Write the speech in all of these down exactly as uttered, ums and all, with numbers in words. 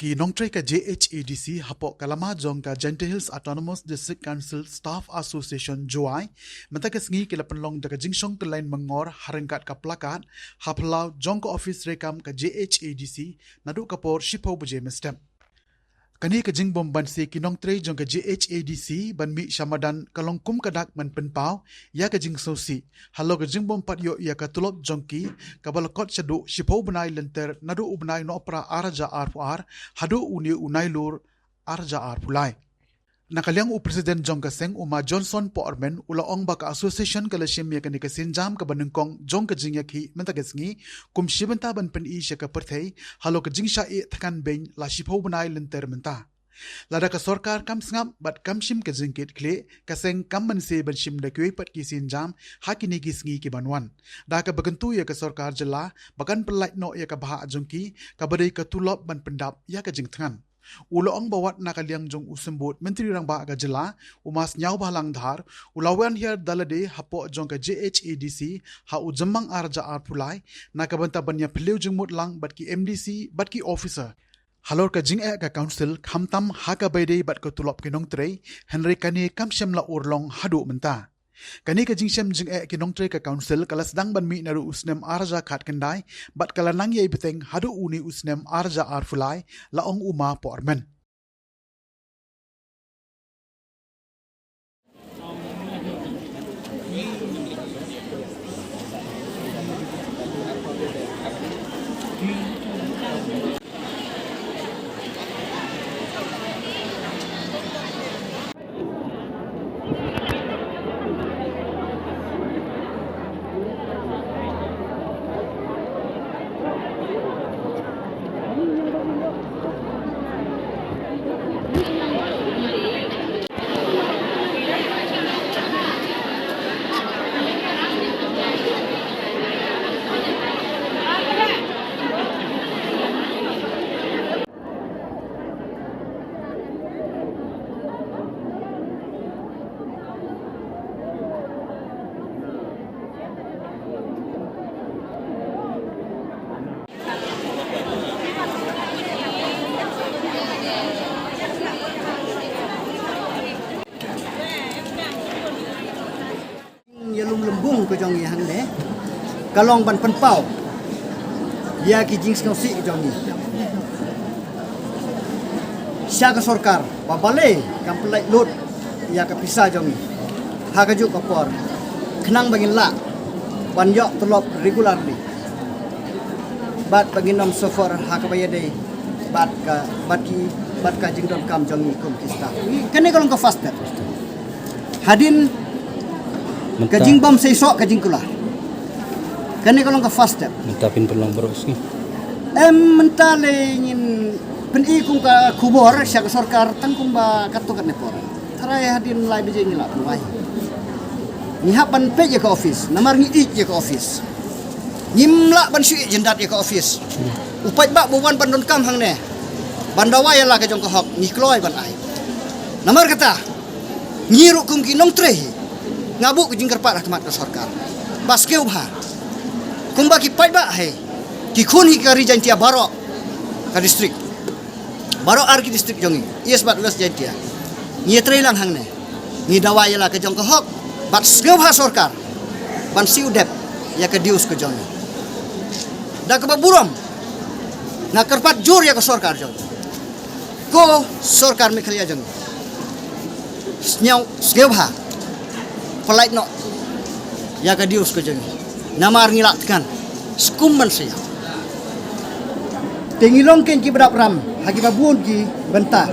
Ki nongtrei ka J H A D C hapoh ka lama jong ka Jaintia Hills Autonomous District Council Staff Association, Jowai, mynta ka sngi ki la pynlong da ka jingshong kynlaiñ mangor ha ryngkat ka plakat ha phyllaw jong ka office treikam ka J H A D C naduh ka por shiphew baje mynstep. Kane ka jingbym banse ki nongtrei jong ka J H A D C ban mih sha madan ka long kum ka dak ban pynpaw ïa ka jingsngewsih halor ka jingbym pat ïoh ïa ka tulop jong ki kaba la kot shaduh shiphew bnai lynter naduh u bnai Nohprah ar hajar arphew ar haduh une u Nailur ar hajar arphew lai. Na ka liang u president jong ka seng, u Ma Johnson Pohrmen, u la ong ba ka association ka la shim ïa kane ka sienjam kaba nyngkong jong ka jingïakhih mynta ka sngi kum shi bynta ban pyni sha ka pyrthei halor ka jingshah ïeh thngan beiñ la shiphew bnai lynter mynta. Lada ka sorkar kam sngap bad kam shim ka jingkit khlieh, ka seng kam banse ban shim da kiwei pat ki sienjam ha kine ki sngi ki ban wan, da kaba kyntu ïa ka sorkar jylla ba kan pyllait noh ïa ka bhah jong ki kaba dei ka tulop ban pyndap ïa ka jingthngan. U la ong ba wat na ka liang jong u Symbud Myntri Rangbah ka jylla, u Ma Sniawbhalang Dhar, u la wan hiar da lade hapoh jong ka J H A D C ha u Jymmang ar hajar arphew lai na ka bynta ban ïa phylliew jingmut lang bad ki M D C bad ki officer halor ka jingeh ka council, khamtam ha kaba ïadei bad ka tulop ki nongtrei, hynrei kane kam shym la urlong haduh mynta. Kane ka jingshem jingeh ki nongtrei ka council ka la sdang ban mih naduh u snem ar hajar khatkhyndai bad ka la nang ïai bteng haduh une u snem ar hajar arphew lai, la ong u Ma Pohrmen. Ïalum lymbung ka jong ngi hangne ka long ban pynpaw ïa ki jingsngewsih ka jong ngi sha ka sorkar ba balei kam pyllait lut ïa ka pisa jong ngi ha kajuh ka por, khnang ba ngin lah ban ïoh tulop regularly bad ba ngin ym suffer ha kaba ïadei bad ka, bad ki, bad ka jingdonkam jong ngi kum ki staff. Kane ka long ka first step. Hadien ka jingbym seisoh ka jingkular, kane ka long ka first step. Mynta phin pynlong baroh sngi? Em, mynta lei ngin pyni kum ka khubor sha ka sorkar tang kumba katto katne por. Tharai hadien lai baje ngi lah pynwai. Ngi hap ban peit ïa ka office, namar ngi ïeit ïa ka office. Ngim lah ban shu ïeit jyndat ïa ka office. U paidbah ba wan ban donkam hangne, ban dawa ïa la ka jong ka hok, ngi kloi ban ai. Namar kata, ngi ruh kum ki nongtrei, nga buh ka jingkyrpad ha khmat ka sorkar ba sngewbha, kumba ki paidbah hi, ki khun hi ka Ri Jaintia baroh ka district, baroh ar ki district jong ngi, East bad West Jaintia, ngi ïatrei lang hangne, ngi dawa ïa la ka jong ka hok, bad sngewbha sorkar ban siew dep ïa ka dues ka jong ngi. Da kaba burom nga kyrpad jur ïa ka sorkar jong ngi, ko sorkar Meghalaya jong ngi, sngewbha pyllait noh ïa ka dues ka jong ngi, namar ngi lah thngan skum ban sha ïa. Te ngi long kein kiba dap ram ha kiba bun ki bynta,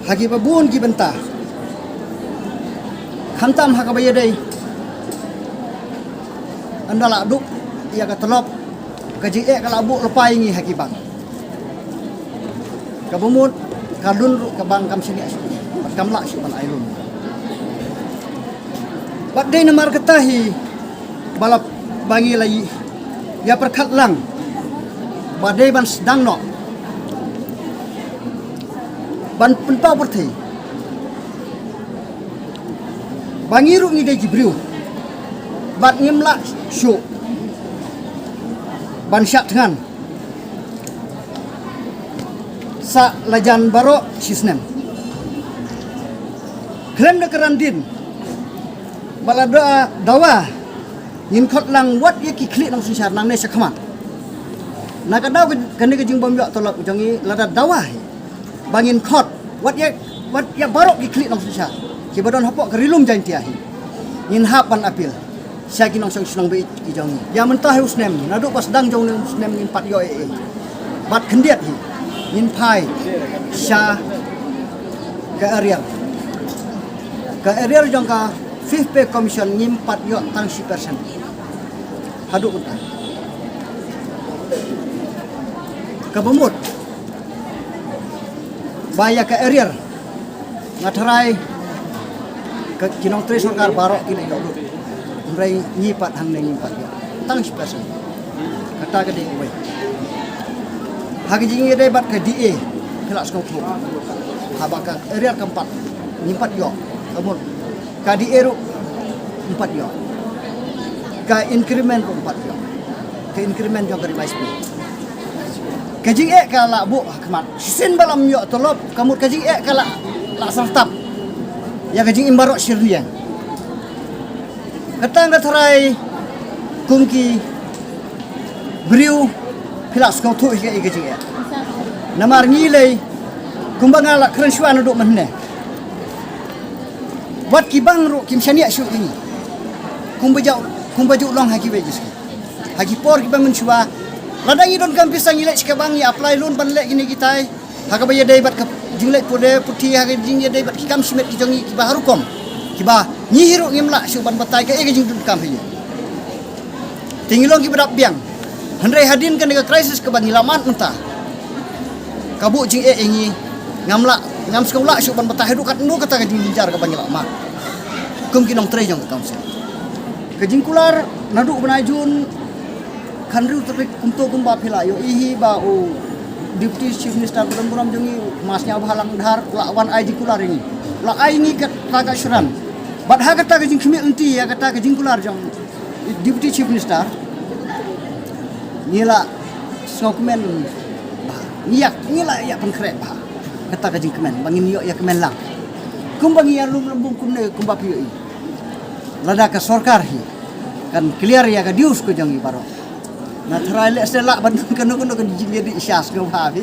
ha kiba bun ki bynta, khamtam ha kaba ïadei, ynda lah duh ïa ka tulop, ka jingeh ka lah buh lypa ïa ngi ha ki bank. Kaba mut ka loan ruh ka bank kam shaniah shuh, bad kam lah shuh ban ai loan. Bad dei namar kata hi ba la, ba ngi la ïa pyrkhat lang ba dei ban sdang noh ban pynpaw pyrthei ba ngi ruh ngi dei ki briew bad ngim lah shuh ban shah thngan Sa la jan baroh shi snem. Khlem da kren dien ba la da dawa ngin khot lang wat ïa ki khlieh nongsynshar nangne sha khmat. Na ka daw kane ka jingbym ïoh tulop jong ngi la da dawa hi ba ngin khot wat ïa, wat ïa baroh ki khlieh nongsynshar kiba don hapoh ka Ri Lum Jaiñtia hi. Ngin hap ban appeal sha ki nongshong shnong ba ïeit ki jong ngi. Ïa mynta hi u snem, naduh ba sdang jong u snem ngim pat ïoh ei ei. Bad khyndiat hi ngin phai sha ka arrear. Ka arrear jong ka Fifth Pay Commission ngim pat ïoh tang shi percent. Haduh mynta kaba mut ba ïa ka arrear nga tharai ka ki nongtrei sorkar baroh ki la ïoh lut. Hynrei ngi pat hangne ngim pat ïoh tang shi percent. Kata ka dei kawei. Ha ka jingïadei bad ka D A phi lah sngewthuh, haba ka arrear kam pat, ngim pat ïoh. Ka mut ka D A ruh ngim pat ïoh. Ka increment ruh ngim pat ïoh. Ka increment jong ka revised pay. Ka jingeh ka la buh ha khmat. Shisien ba lam ïoh tulop, ka mut ka jingeh ka la, la syrtap ïa ka jingim baroh shi rynïeng. Kata nga tharai kum ki briew phi lah sngewthuh hi ka jingeh. Namar ngi lei kumba nga la kren shuwa naduh mynne. Wat ki bank ruh kim shaniah shuh ïa ngi. Kumba ju, kumba ju long ha ki wages ki, ha ki por kiba mynshuwa. Lada ngi donkam pisa ngi leit sha ka bank ngi apply loan ban leh kine kitai. Ha kaba ïadei bad ka jingleit pule puthi, ha ka jingïadei bad ki kam shimet ki jong ngi kiba ha rukom, kiba ngi hi ruh ngim lah shuh ban batai kaei ka jingdonkam hi. Te ngi long kiba dap biang. Hynrei hadien kane ka crisis kaba ngi la mad mynta, ka buh jingeh ïa ngi. Ngam lah, ngam sngewlah shuh ban batai haduh katno kata ka jingjynjar kaba ngi la mad kum ki nongtrei jong ka council. Ka jingkular naduh u bnai June, khathynriew tarik kumto kumba phi la ïohi hi ba u Deputy Chief Minister ba don burom jong ngi, u Masniawbhalang Dhar, u la wan ai jingkular ïa ngi, u la ai ngi kata ka assurance. Bad ha kata ka jingkhmih lynti ïa kata ka jingkular jong Deputy Chief Minister, ngi la sngewkmen bha, ngi ïa, ngi la ïa pynkhreh bha kata ka jingkmen ba ngin ïoh ïa kmen lang. Kumba ngi ïa lum lum bum kumne kumba phi ïohi. Lada ka sorkar hi kan clear ïa ka dues ka jong ngi baroh, nga tharai lehse lah ban kano kano ka jingïadei sha sngewbha phi.